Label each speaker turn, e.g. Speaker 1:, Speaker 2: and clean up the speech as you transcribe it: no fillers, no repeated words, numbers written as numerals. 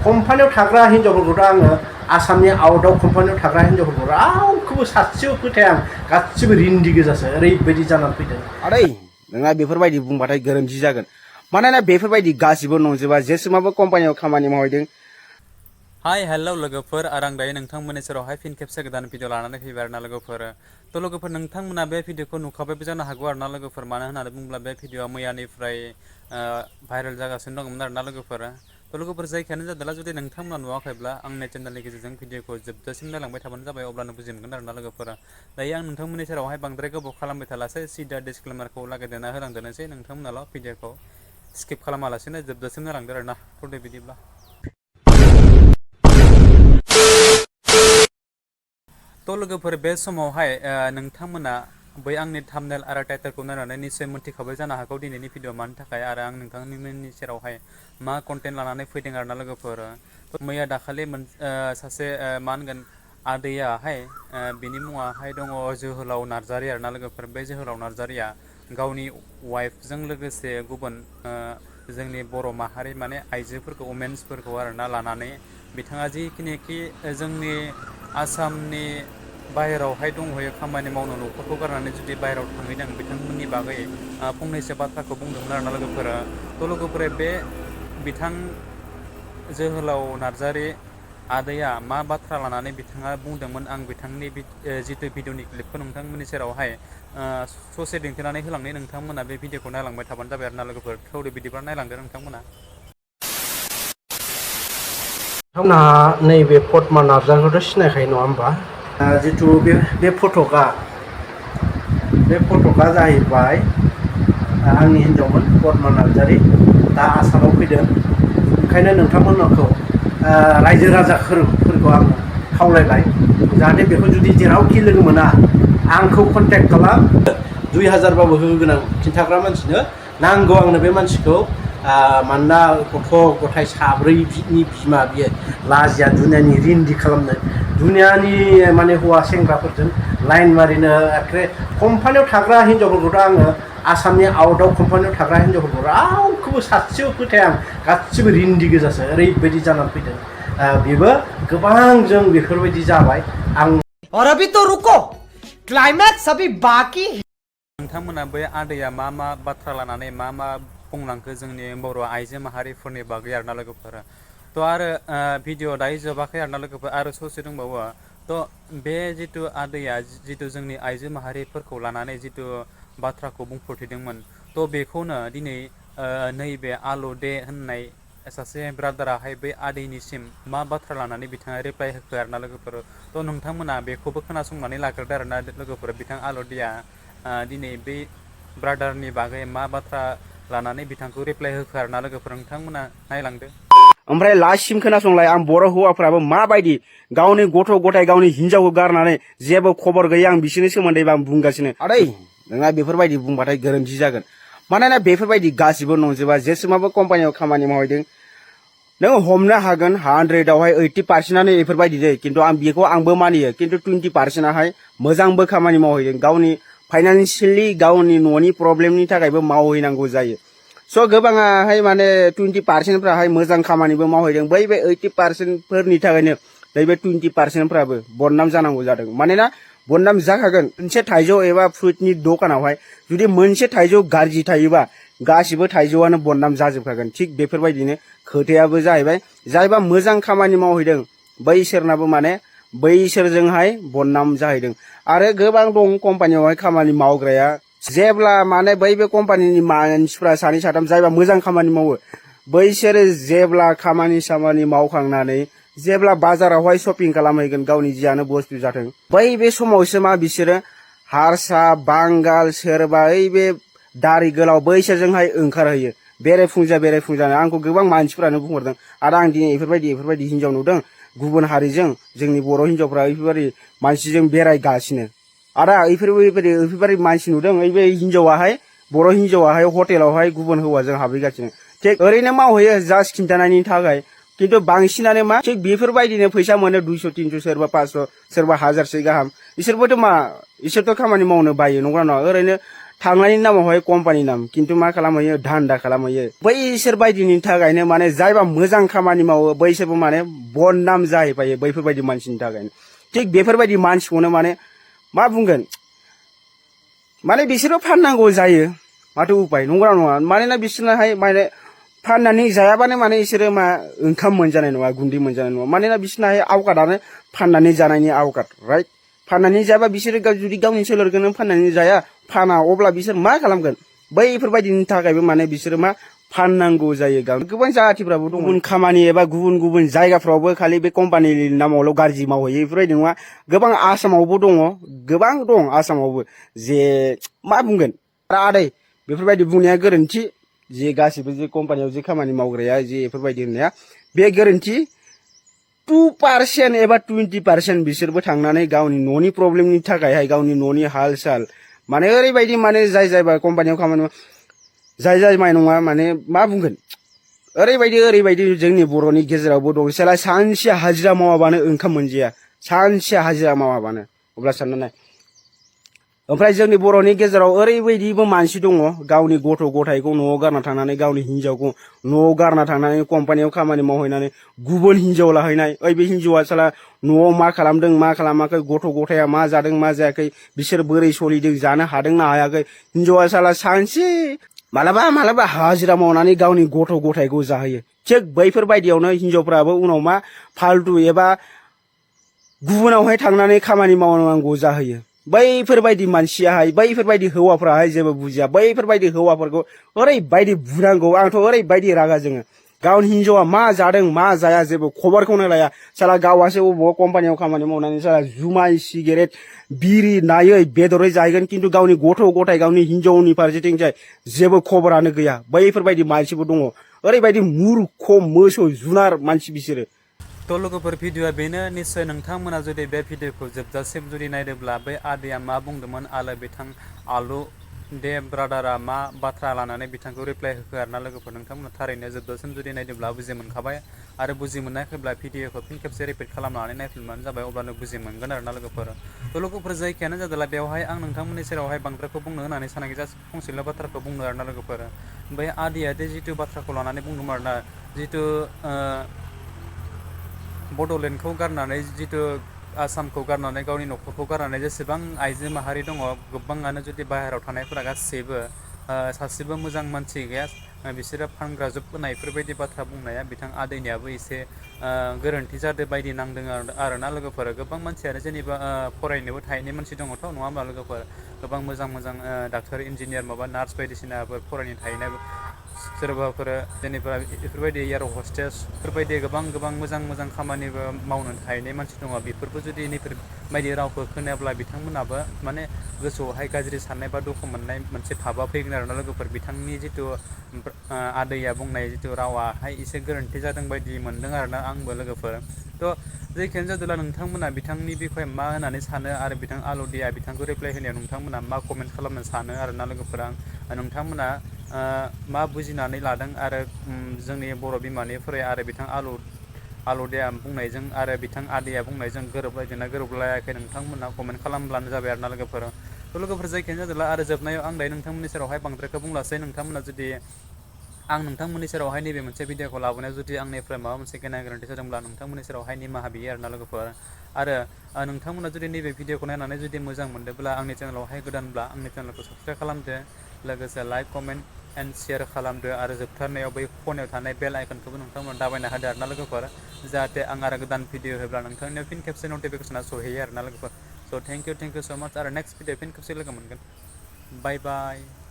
Speaker 1: कम्पानियाव थाग्रा हिनजावफोरखौथ' आङो आसामनि आउटआव कम्पानियाव थाग्रा हिनजावफोरखौ रावखौबो सासेबो फोथाया आं गासिबो रिन्दि गोजासो ओरैबायदि जानानै फैदों।
Speaker 2: आदै नोंहा बेफोरबायदि बुंबाथाय गोरोन्थि जागोन मानोना बेफोरबायदि गासिबो नंजोबा जेसेबांबो कम्पानियाव खामानि मावहैदों।
Speaker 3: हाय हेल' लोगोफोर आं दायो नोंथांमोननि सेरावहाय फिन खेबसे गोदान भिडिअ लानानै फैबाय आरोना लोगोफोर। थ' लोगोफोर नोंथांमोना बे भिडिअखौ नुखाबायबो जानो हागौ आरोना लोगोफोर, मानो होननानै बुङोब्ला बे भिडिअआ मैयानिफ्राय भाइरेल जागासिनो दंमोन आरोना लोगोफोर। थ' लोगोफोर जायखियानो जादोंला जुदि नोंथांमोना नुवाखैब्ला आंनि चेनेलनि गेजेरजों भिडिअखौ जोबजासिम नायलांबाय थाबानो जाबाय, अब्लानो बुजि मोनगोन आरोना लोगोफोर। दायो आं नोंथांमोननि सेरावहाय बांद्राय गोबाव खालामबाय थालासै, सिदा डिसक्लेमारखौ लागायदेरना होलांदेरनोसै, नोंथांमोनाल' भिडिअखौ स्किप खालामालासिनो जोबजासिम नायलांदो आरोना। थ' दे बिदिब्ला थ' लोगोफोर बे समावहाय नोंथांमोना बै आंनि थाम्बनेल आरो टाइटेलखौ नायनानै निसय मोनथिखाबाय जानो हागौ दिनैनि भिडिअ मानि थाखाय आरो आं नोंथांमोननि सेरावहाय मा कन्टेन्ट लानानै फैदों आरोना लोगोफोर। मैया दाखालि सासे मा होनगोन आदैयाहाय बिनि मुङाहाय दङ जोहोलाव नार्जारि आरोना लोगोफोर। बे जोहोलाव नार्जारिया गावनि वाइफजों लोगोसे गुबुन जोंनि बर' माहारि माने आइजोफोरखौ वमेन्सफोरखौ आरोना लानानै बिथाङा जिखिनिखि जोंनि आसामनि बाहेरावहाय दंहैयो खामानि मावनो, न'खरखौ गारनानै जुदि बाहेरायाव थांहैदों, बिथांमोननि बागै फंनैसो बाथ्राखौ बुंदोंमोन आरोना लोगोफोरा। थ' लोगोफोरा बे बिथां जोहोलाव नार्जारि आदैया मा बाथ्रा लानानै बिथाङा बुंदोंमोन, आं बिथांनि जितु भिडिअनि क्लिपखौ नोंथांमोननि सेरावहाय ससे दिन्थिनानै होलांनाय, नोंथांमोना बे भिडिअखौ नायलांबाय थाबानो जाबाय आरोना लोगोफोर। थौदो बिदिब्ला नायलांदो नोंथांमोना।
Speaker 1: नोंथांमोनहा नैबे पद्मा नार्जारिखौथ' सिनायखायो नङा होमबा? जितु बे फटकआ जाहैबाय आंनि हिन्जावमोन पद्मा नार्जारि, दा आसामाव फैदों। ओंखायनो नोंथांमोनखौ रायजो राजाफोरखौ आं खावलायबाय जाहाथे बेखौ जुदि जेरावखि लोगो मोना आंखौ कन्टेक्ट खालाम, 2000बाबो होगोन आं खिन्थाग्रा मानसिनो। नांगौ आंनो बे मानसिखौ, मानोना गथ' गथाय साब्रैनि बिमा, बियो लाजिया दुनियानि रिन्दि खालामनो, दुनियानि माने हौवा सेंग्राफोरजों लाइन मारिनो। एखे कम्पानियाव थाग्रा हिनजावफोरखौथ' आङो आसामनि आउटआव कम्पानियाव थाग्रा हिनजावफोरखौ रावखौबो सासेबो फोथाया आं गासिबो रिन्दि गोजासो ओरैबायदि जानानै फैदों। बेबो गोबां जों बेफोरबायदि जाबाय। आं
Speaker 4: और अभी तो रुको, क्लाइमैक्स अभी बाकी।
Speaker 3: नोंथांमोना बै आदैया मा मा बाथ्रा लानानै मा बुंलांखो जोंनि बर' आइजो माहारिफोरनि बागै आरोना लोगोफोर। थ' आरो भिडिअ दायो जोबाखै आरोना लोगोफोर, आरो ससे दंबावो। थ' बे जितु आदैया जितु जोंनि आइजो माहारिफोरखौ लानानै जितु बाथ्राखौ बुंफोरथिदोंमोन, थ' बेखौनो दिनै नैबे आलु दे होननाय सासे ब्रादाराहाय बै आदैनिसिम मा बाथ्रा लानानै बिथाङा रिप्लाइ होखो आरोना लोगोफोर। थ' नोंथांमोना बेखौबो खोनासंनानै लाग्रोदो आरोना लोगोफोर। बिथां आलुदिया दिनै बै ब्रादारनि बागै मा बाथ्रा लानानै बिथांखौ रिप्लाइ होखो आरोना लोगोफोर, नोंथांमोना नायलांदो।
Speaker 2: ओमफ्राय लास्टसिम खोनासंलाय आं बर' हौवाफ्राबो माबायदि गावनि गथ' गथाय गावनि हिन्जावखौ गारनानै जेबो खबर गैया, आं बिसोरनि सोमोन्दै आं बुंगासिनो। आदै नोंहा बेफोरबायदि बुंबाथाय गोरोन्थि जागोन मानोना बेफोरबायदि गासिबो नंजोबा जेसेबांबो कम्पानियाव खामानि मावहैदों। नों हमनो हागोन 100आवहाय 80%आनो बेफोरबायदि जायो, खिन्थु आं बेखौ आंबो मानियो। खिन्थु 20%आहाय मोजांबो खामानि मावहैदों, गावनि फाइनान्सियेलि गावनि न'नि प्रब्लेमनि थाखायबो मावहैनांगौ जायो। स' गोबाङाहाय माने 20%फ्राहाय मोजां खामानिबो मावहैदों। बै बे 80%फोरनि थाखायनो नैबे 20%फ्राबो बदनाम जानांगौ जादों। मानोना बदनाम जाखागोन। मोनसे थाइजौ एबा फ्रुइटनि दखानावहाय जुदि मोनसे थाइजौ गाज्रि थायोबा गासिबो थाइजौआनो बदनाम जाजोबखागोन। थिग बेफोरबायदिनो खोथायाबो जाहैबाय, जायबा मोजां खामानि मावहैदों बैसोरनाबो माने बैसोरजोंहाय बदनाम जाहैदों। आरो गोबां दं कम्पानियावहाय खामानि मावग्राया, जेब्ला माने बै बे कम्पानिनि मानसिफ्रा सानै साथाम जायबा मोजां खामानि मावो, बैसोरो जेब्ला खामानि मावखांनानै जेब्ला बाजारावहाय शपिं खालामहैगोन गावनि जियानो बुस्थु जाथों, बै बे समावसो मा बिसोरो हारसा बांगाल सोरबा ओइ बे दारि गोलाव बैसोरजोंहाय ओंखारहैयो बेरायफुंजानो। आंखौ गोबां मानसिफोरानो बुंहरदों, आरो आं दिनै बेफोरबायदि हिन्जाव नुदों गुबुन हारिजों जोंनि बर' हिन्जावफ्रा बेफोरबायदि मानसिजों बेरायगासिनो। आरो बेफोरबायदि मानसि नुदों, ओइ बे हिन्जावाहाय बर' हिन्जावाहाय हटेलावहाय गुबुन हौवाजों हाबहैगासिनो। थिग ओरैनो मावहैयो जास्ट खिन्थानायनि थाखाय, खिन्थु बांसिनानो मा थिग बेफोरबायदिनो फैसा मोनो 200 300 सोरबा 500 सोरबा 1000 गाहाम। इसोरबोथ' मा इसोरथ' खामानि मावनो बायो, नंगौना नङा? ओरैनो थांनायनि नामावहाय कम्पानि नाम खिन्थु मा खालामहैयो धान्दा खालामहैयो बैसोर बायदिनि थाखायनो माने जायबा मोजां खामानि मावो बैसोरबो माने बदनाम जाहैफायो बैफोरबायदि मानसिनि थाखायनो थिग बेफोरबायदि मानसिखौनो माने मा बुंगोन माने बिसोरबो फाननांगौ जायो माथो उपाय नंगौना नङा मानोना बिसोरनाहाय माने फाननानै जायाबानो माने बिसोरो मा ओंखाम मोनजानाय नङा गुन्दै मोनजानाय नङा मानोना बिसोरनाहाय आवकादानो फाननानै जानायनि आवकाद राइट फाननानै जायाबा बिसोरो जुदि गावनि सोलेरखौनो फाननानै जाया फाना अब्ला बिसोर मा खालामगोन बैफोरबायदिनि थाखायबो माने बिसोरो मा फाननांगौ जायो गोबां जाथिफ्राबो दं गुबुन खामानि एबा गुबुन गुबुन जायगाफ्रावबो खालि बे कम्पानिनि नामावल' गाज्रि मावहैयो बेफोरबायदि नङा गोबां आसामावबो दङ गोबां दं आसामावबो जे मा बुंगोन आदै बेफोरबायदि बुंनाया गोरोन्थि जे गासिबो जे कम्पानियाव जे खामानि मावग्राया जे बेफोरबायदि होननाया बे गोरोन्थि 2% एबा 20% बिसोरबो थांनानै गावनि न'नि प्रब्लेमनि थाखायहाय गावनि न'नि हाल साल माने ओरैबायदि माने जायबा कम्पानियाव खामानि जाय माइ नङा माने मा बुंगोन ओरैबायदि जोंनि बर'नि गेजेरावबो दं साला सानसे हाजिरा मावाबानो ओंखाम मोनजाया सानसे हाजिरा मावाबानो अब्ला सानना नाय ओमफ्राय जोंनि बर'नि गेजेराव ओरैबायदिबो मानसि दङ गावनि गथ' गथायखौ न'आव गारना थांनानै गावनि हिनजावखौ न'आव गारना थांनानै कम्पानियाव खामानि मावहैनानै गुबुन हिनजाव लाहैनाय बे हिनजावा साला न'आव मा खालामदों मा खालामाखै गथ' गथाया मा जादों मा जायाखै बिसोर बोरै सोलिदों जानो हादोंना हायाखै हिनजावा साला सानसे मालाबा हाजिरा मावनानै गावनि गथ' गथायखौ जाहोयो थिग बैफोरबायदियावनो हिनजावफ्राबो उनाव मा फाल्तु एबा गुबुनावहाय थांनानै खामानि मावनांगौ जाहैयो बैफोरबायदि मानसियाहाय बैफोरबायदि हौवाफ्राहाय जेबो बुजिया बैफोरबायदि हौवाफोरखौ ओरैबायदि बुनांगौ आंथ' ओरैबायदि रागा जोङो गावनि हिनजावा मा जादों मा जाया जेबो खबरखौनो लाया साला गावासो बबेबा कम्पानियाव खामानि मावनानै साला जुमाय सिगारेट बिरि नायै बेदरै जाहैगोन खिन्थु गावनि गथ' गथाय गावनि हिनजावनि फारसेथिंजाय जेबो खबरानो गैया बैफोरबायदि मानसिबो दङ ओरैबायदि मूर्ख मोसौ जुनार मानसि बिसोरो
Speaker 3: थ' लोगोफोर भिडिअआ बेनो निस्सय नोंथांमोना जुदि बे भिडिअखौ जोबजासिम जुदि नायदोंब्ला बै आदैया मा बुंदोंमोन आरो बिथां आलु दे ब्रादारा मा बाथ्रा लानानै बिथांखौ रिप्लाय होखो आरोना लोगोफोर नोंथांमोना थारैनो जोबजासिम जुदि नायदोंब्ला बुजि मोनखाबाय आरो बुजि मोनाखैब्ला भिडिअखौ फिन खेबसे रिपिट खालामनानै नायफिनबानो जाबाय अब्लानो बुजि मोनगोन आरोना लोगोफोर थ' लोगोफोर जायखियानो जादोंला बेवहाय आं नोंथांमोननि सेरावहाय बांद्रायखौ बुंनो होननानै सानाखै जास्ट फंसेल' बाथ्राखौ बुंनो आरोना लोगोफोर बै आदैया दे जिथु बाथ्राखौ लानानै बुंदोंमोन आरोना जिथु बड'लेण्डखौ गारनानै जिथु आसामखौ गारनानै गावनि न'खरखौ गारनानै जेसेबां आइजो माहारि दङ गोबाङानो जुदि बाहेरायाव थानायफोरा गासैबो सासेबो मोजां मानसि गैया बिसोरो फानग्रा जोब होनायफोरबायदि बाथ्रा बुंनाया बिथां आदैनियाबो एसे गोरोन्थि जादों बायदि नांदों आरोना लोगोफोर गोबां मानसियानो जेनेबा फरायनोबो थाहैनाय मानसि दङथ' नङा होमबा लोगोफोर गोबां मोजां डाक्टर इन्जिनियार माबा नार्स बायदिसिनाफोर फरायनो थाहैनाय सोरबाफोर जेनेबा बेफोरबायदि एयार हस्टेस बेफोरबायदि गोबां मोजां खामानिबो मावनो थाहैनाय मानसि दङ बेफोरबो जुदि नैफोरबायदि रावखौ खोनायाब्ला बिथांमोनाबो माने गोसोआवहाय गाज्रि साननाय बा दुखु मोननाय मोनसे भाबा फैगोन आरोना लोगोफोर बिथांनि जिथु आदैया बुंनाय जिथु रावाहाय एसे गोरोन्थि जादों बायदि मोनदों आरोना आंबो लोगोफोर थ' जायखियानो जादोंला नोंथांमोना बिथांनि बिखय मा होननानै सानो आरो बिथां आल'दिया बिथांखौ रिप्लाय होनायाव नोंथांमोना मा कमेन्ट खालामनो सानो आरोना लोगोफोरा नोंथांमोना मा बुजिनानै लादों आरो जोंनि बर' बिमानिफ्राय आरो बिथां आल'दिया बुंनायजों आरो बिथां आदैया बुंनायजों गोरोबलायदोंना गोरोबलायाखै नोंथांमोना कमेन्ट खालामब्लानो जाबाय आरोना लोगोफोर थ' लोगोफोर जायखियानो जादोंला आरो जोबनायाव आं दायो नोंथांमोननि सेरावहाय बांद्रायखौ बुंलासै नोंथांमोना जुदि आं नोंथांमोननि सेरावहाय नैबे मोनसे भिडिअखौ लाबोनायाव जुदि आंनिफ्राय माबा मोनसे गेना गोरोन्थि जादोंब्ला नोंथांमोननि सेरावहाय निमाहा बियो आरोना लोगोफोर आरो नोंथांमोना जुदि नैबे भिडिअखौ नायनानै जुदि मोजां मोनदोंब्ला आंनि चेनेलावहाय गोदानब्ला आंनि चेनेलखौ साबसक्राइब खालामदो लोगोसे लाइक कमेन्ट एन्ड शेयार खालामदो आरो जोबथारनायाव बै खनायाव थानाय बेल आइकनखौबो नोंथांमोना दाबायना होदो आरोना लोगोफोर जाहाथे आं आरो गोदान भिडिअ होब्ला नोंथांनियाव फिन खेबसे नटिफिकेसना सहैयो आरोना लोगोफोर स' थेंक इउ स' माच आरो नेक्स्ट भिडिअ फिन खेबसे लोगो मोनगोन बाय बाय